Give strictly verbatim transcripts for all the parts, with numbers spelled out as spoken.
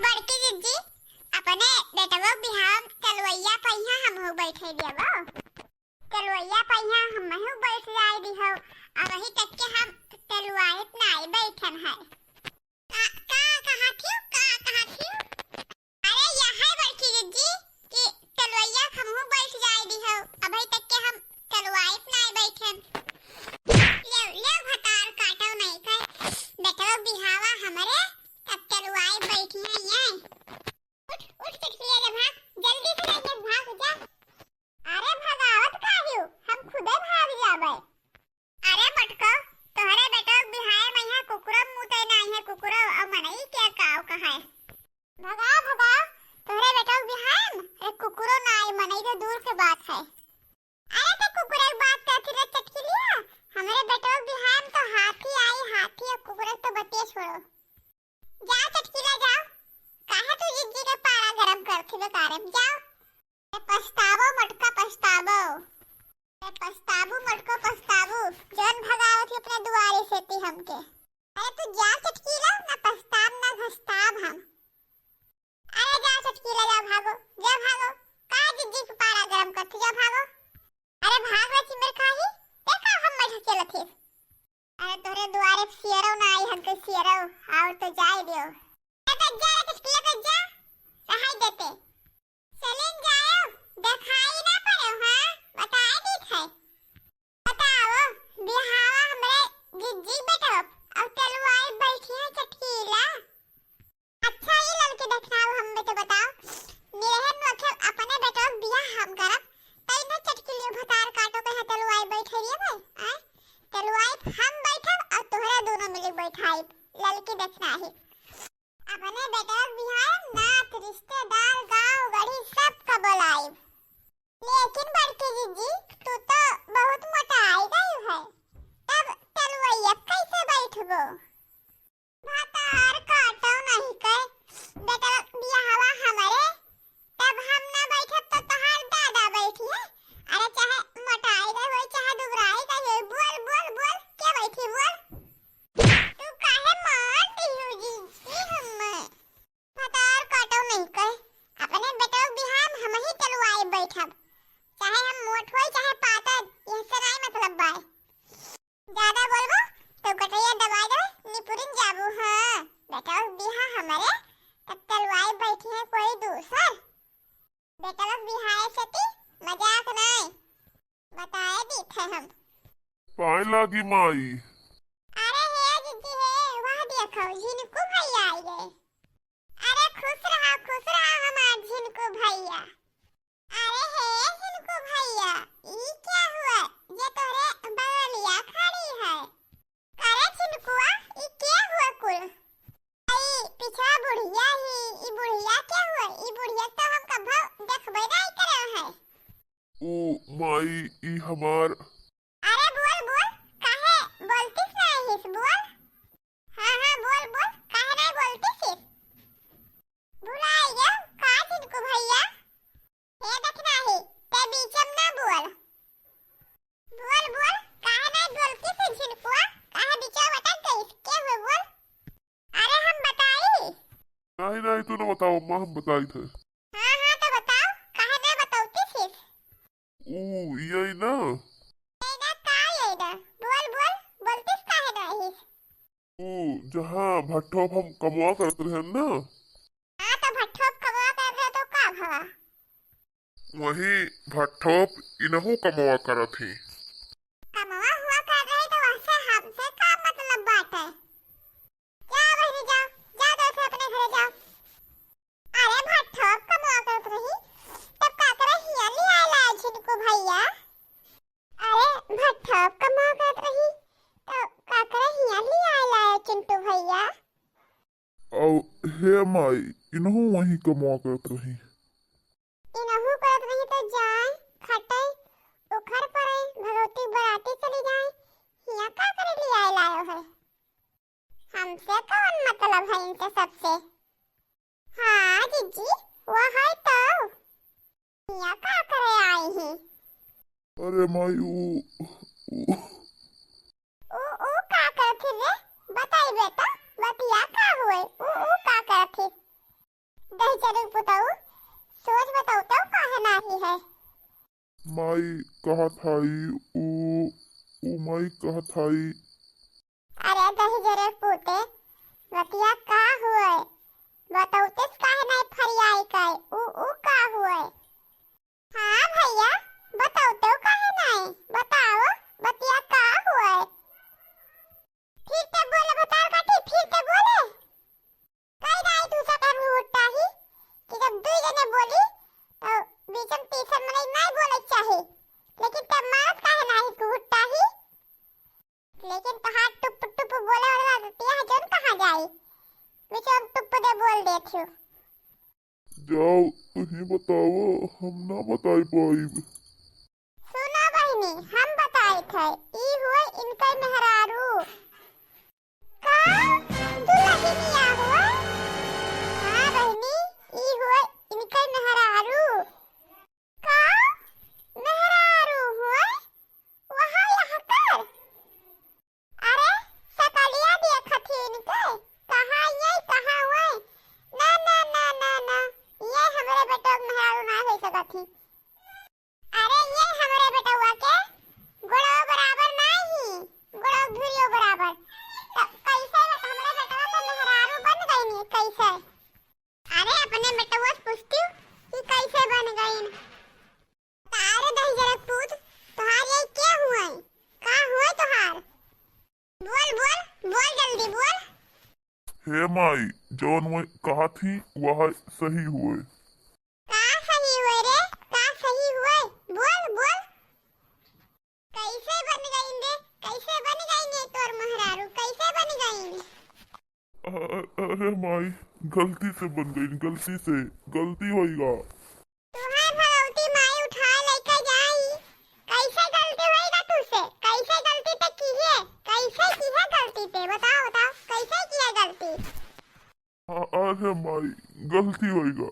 बड़की जिज्जी, अपने बेटवा बिहाव तलवैया पहिया हमहू बैठे देबो। तलवैया पहिया हमहू बैठ जाए दिहो, अबही तक के हम तलवाइत नाई बैठन है। का, का कहा थियो, का कहा थियो? अरे यह है बड़की जिज्जी कि तलवैया हमहू बैठ जाए दिहो, अबही तक के हम तलवाइत नाई बैठन। ले, ले भतार काटो नहीं कर, बेटवा बिहावा हमरे, तब तलवाइत बैठी है ये। उठ, उठ चटकिया जा, भाग, जल्दी से जा, जा, भाग जा। अरे भगावत काहे हो, हम खुदे भाग जाबे। अरे बटको, तोहरे बेटो बिहाए में यहाँ कुकुरो मुते नाई है, कुकुरो और मनई के काव कहाए। भगाओ, भगाओ, तोहरे बेटो बिहाए में, अरे कुकुरो नाई, मनई तो दूर के बात है। अरे तो कुकुरे के बात करती रे चटकिलिया, हमरे बेटो बिहाए में तो हाथी आई, हाथी, और कुकुरे तो बतिये छोड़ो। जाओ चटकीला जाओ, काहे तू जिज्जी के पारा गरम करथी बेकारे में, जाओ। ए पछताबो मटका पछताबो, ए पछताबू मटको पछताबू, जौन भगावत ही अपने दुआरे से ती हमके। अरे तू जा चटकीला, ना पछताब ना घसताब हम। अरे जा चटकीला जा भागो, जा भागो, का जिज्जी के पारा गरम करथी, जा भागो। अरे भाग रे चिमर खाही, ते का हम बैठ चलत ही। अरे तोहरे दुआरे सियरो ना आई हमके सियरो, और तो जाए दियो। ए, तो जा रे चटकीला, तो जा, रहाई देते। चलिन जाओ, देखाई ना पड़ो, हाँ? बताए दीत है। बताओ, बिहावा हमरे जिज्जी बेटो, और तलवाई बैठी है चटकीला। अच्छा, ई ललकी देखनाऊ हम बेटे बताओ, मेहर नोखे अपने बेटो बियाह हम करब, तई न चटकिलियो भतार काटो कहे तलवाई बैठे रहिए भाई, आय? तलवाई हम बैठब और तोहरा दोनों मिली बैठाई, ललकी देखना ही। अपने बेटवा बिहार नात, रिश्तेदार, गांव, गढ़ी सबका बोलाइब। लेकिन बड़की जिज्जी, तू तो बहुत मोटाई गई है, तब तलवैया कैसे बैठबो? भतार काटो नहीं के, बेटवा बियाहवा हमरे, तब हम ना बैठब तो तोहार दादा बैठी है। अरे चाहे मोटाई गई होई, चाहे दुबराई गई होई, बोल, बोल, बोल, के बैठी, बोल? तू काहे मार दिहू जिज्जी हम्मे? भतार काटो नहीं कहे, अपने बेटवा बिहान हम ही तलवाई बैठब, चाहे हम मोट होई चाहे पातर, यहसे नाई मतलब बाय। ज्यादा बोलबो तो गटैया दबाई देबे, निपुरिन जाबू। हाँ, बेटवा बिहा हमरे, तब तलवाई बैठी है कोई दूसर। बेटवा बिहाए से ती मजाक नाई। बताए दीत है हम। पाए लागी माई। अरे हे जिज्जी हे, वह देखो, झिनकू भैया आई गए। अरे खुश रहा, खुश रहा हमार झिनकू भैया। अरे हे झिनकू भैया, ई क्या हुआ जे तोरे बगलिया खड़ी है? करे झिनकुआ, ई क्या हुआ कुल? ई पिछवा बुढ़िया ही, ई बुढ़िया के हुआ? ई बुढ़िया तो हम कभो देखबे नहीं करे है। ओ माई, ई हमार। अरे बोल, बोल, काहे बोलतिस नहीं हिस, बोल। हाँ, हाँ, बोल, बोल, काहे नहीं बोलतिस हिस? भुलाई गयो का झिनकू भैया? हे देखना ही, ते बीचम ना बोल। बोल, बोल, काहे नहीं बोलतिस हिस झिनकुआ? काहे बीचवा अटक गइस? के हुए बोल? अरे हम बताई? नहीं, नहीं, तू ना बताओ, अम्मा, हम बताई थे। हाँ, हाँ, तो बताओ, काहे ना बताओ, किस चीज? ऊ, यही ना। यही ना, का यही ना? बोल, बोल, बोलतिस काहे ना हिस? ऊ, जहाँ भट्ठोप हम कमवा करत रहन ना। हाँ, तो भट्ठोप कमवा करत रहे तो का भवा? वही भट्ठोप इनहू कमवा करत ही। कमवा हुआ कर रही तो वहसे हमसे का मतलब बाटे? जा बहिनी जा, जा तो से अपने घरे जा। अरे भट्ठोप कमवा करत रही, तब का करे हिया ले आए लाए झिनकू भैया? अरे भट्ठोप कमवा करत रही, तब का करे हिया ले आए लाए चिंटू भैया? औ हे माई, इनहू वही कमवा करत रही। इनहू करत रही तो जाए, खटे, उखर पड़े, भगवती बराती चली जाए, हिया का करे ले आए लायो है? हमसे कौन मतलब है इनसे सबसे? हाँ जिज्जी, वो है तो। हिया का करे आई ही? अरे माई, ऊ, ऊ। ऊ, ऊ का करत ही रे? बताई बेटा, बतिया का हुए? ऊ, ऊ का करत ही? दहिजरे पुतऊ, सोच बतउतउ काहे नाहीं है? माई कहत हई, ऊ, ऊ माई कहत हई। अरे दहिजरे पूते, बतिया का हुए? बतउतेस काहे नाहीं फरियाई कइ? ऊ, ऊ का हुए? हाँ भइया, बतउतउ काहे नाहीं? बताओ, बतिया का हुए? फिर ते बोले भतार काटी, फिर ते बोले। कई दाई तू सकर हुट्टा ही कि जब दुई जने बोली, तो बीच में तीसर मनई नाहीं बोले चाही। लेकिन तब मारत काहे नाहीं तू हुट्टा ही? लेकिन तोहार टुप टुप बोले वाला आदतिया है, जौन कहाँ जाई? बीच में टुप दे बोल देत हो। जाओ, तुहीं बताओ, हम ना बताई पाइब। सुनो बहिनी, हम बताइत है, ई हुए इनके मेहरारू। का? दुलहिनिया हुए? हाँ बहिनी, ई हुए इनके मेहरारू। का? मेहरारू हुए? वहाँ यहाँ कर? अरे, सकलिया देखत ही इनके, कहाँ ये, कहाँ हुए? ना, ना, ना, ना, ना, ये हमरे बेटवा के मेहरारू ना हो सकत ही। अरे, ये हमरे बेटवा के गोड़वा बराबर नाहीं, गोड़वा धुरियो बराबर। त कैसे हमरे बेटवा के मेहरारू बन गईनी, कैसे? अरे, अपने बेटवा से पूछती हूँ कि कैसे बन गईन। अरे दहिजरे पूत, तोहार ये के हुए? का हुए तोहार? बोल, बोल, बोल जल्दी बोल। हे माई, जौन मैं कहत ही, वह सही हुए। का सही हुए रे? का सही हुए? बोल, बोल। कैसे बन गईन रे? कैसे बन गईन ये तोर मेहरारू? कैसे बन गईन? अ-, अरे माई, गलती से बन गईन, गलती से, गलती होइगा। तुहार भगवती माई उठाए लइके जाई। कैसे गलती होइगा तुझसे? कैसे गलती ते किहे? कैसे किहे गलती ते? बताओ, बताओ, कैसे किहे गलती? अ-, अरे माई, गलती होइगा।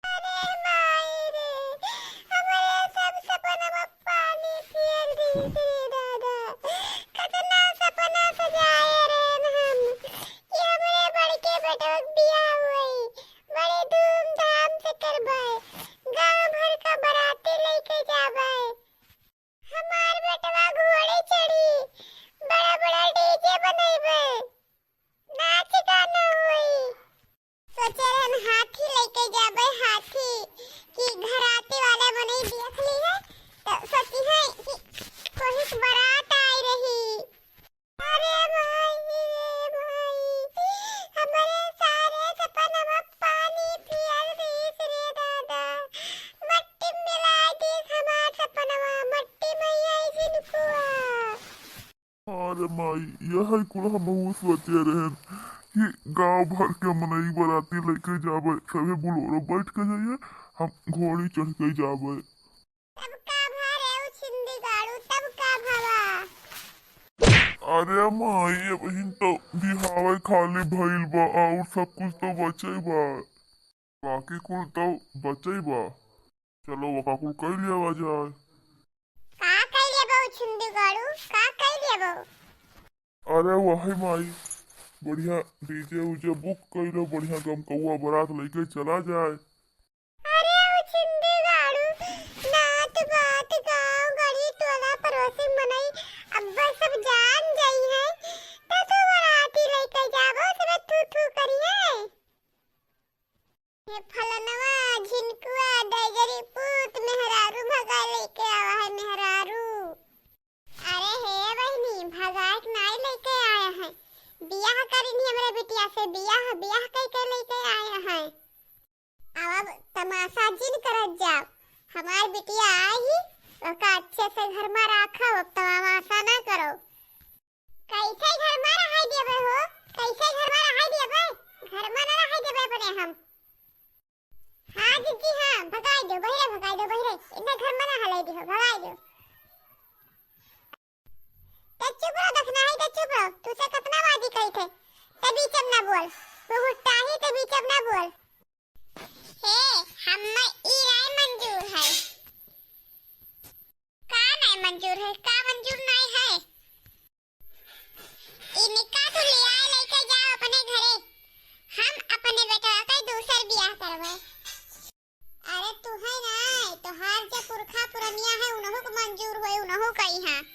अरे माई रे, हमरे सब सपनवा पानी फिर दीस रे दादा। कतना सपना सजाए रहन हम कि हमरे बड़के बेटवा के बियाह होई, बड़े धूमधाम से करबै, गांव भर का बराती लइके जाबै, हमार बेटवा घोड़े चढ़ी, बड़ा बड़ा डीजे बनइबै, नाच गाना होई। सोचे रहन हाथी लइके जाबै, हाथी, कि घराती वाला मनई देख ली है, तो सोची है कि कोई बारात आई रही। अरे माई रे माई, हमरे सारे सपनवा पानी फिर दीस रे दादा, मट्टी में मिला दीस हमार सपनवा, मट्टी में आई जिनकुआ। अरे माई, यह कुल हमहू सोचे रहन कि गांव भर के मनई बराती लइके जाबे, सभे बोलेरो बैठ के जाइए, हम घोड़ी चढ़ के जाबे। तब का भा रे उ छिंदी गाड़ू, तब का भवा? अरे माई, अबहिन तो बिहावे खाली भइल बा, और सब कुछ तो बचे बा। बाकी कुल तो बचे बा। चलो, वका कुल कई लिया जाए। का कई लेबो छिंदी गाड़ू, का कई लेबो? अरे वही माई, बढ़िया डीजे उजे बुक कई लो, बढ़िया गमकौआ बारात लइके चला जाए। अरे ओ छिंदी गाड़ू, नात बात गाँव गली टोला पड़ोसी मनई अब्बा सब जान जाई है, त तू बाराती लइके जाबो, सब थू थू करिए। हे फलनवा, झिनकुआ, डैगरी पूत, मेहरारू भगा लेके आवा है, मेहरारू। अरे हे बहिनी, भगा के नाई लेके आया है, बियाह करिन हमरे बिटिया से, बियाह, बियाह कई के लेके आया है। अब तमाशा जिन करत जाओ, हमार बिटिया आई ही, ओका अच्छे से घर में राखो, अब तमाशा ना करो। कैसे घर में रहाई देबे हो? कैसे घर में रहाई देबे? घर में ना रहाई देबे अपने हम। हाँ जिज्जी, हाँ, भगाई दो, बहिरे भगाई दो, बहिरे। इतना घर में ना हलाई दिहो, भगाई दो। ते चुप रहो, देखना है ते चुप रहो, तुझसे कितना बाजी कही थे, ते बीच में ना बोल, तू हुट्टा ही, ते बीच में ना बोल। हे, हम्मे ई राय मंजूर है। का नाय मंजूर है, का मंजूर नाय है? इनका तू ले आए, लेके जाओ अपने घरे। हम अपने बेटवा के दूसर बियाह नहु कही हाँ।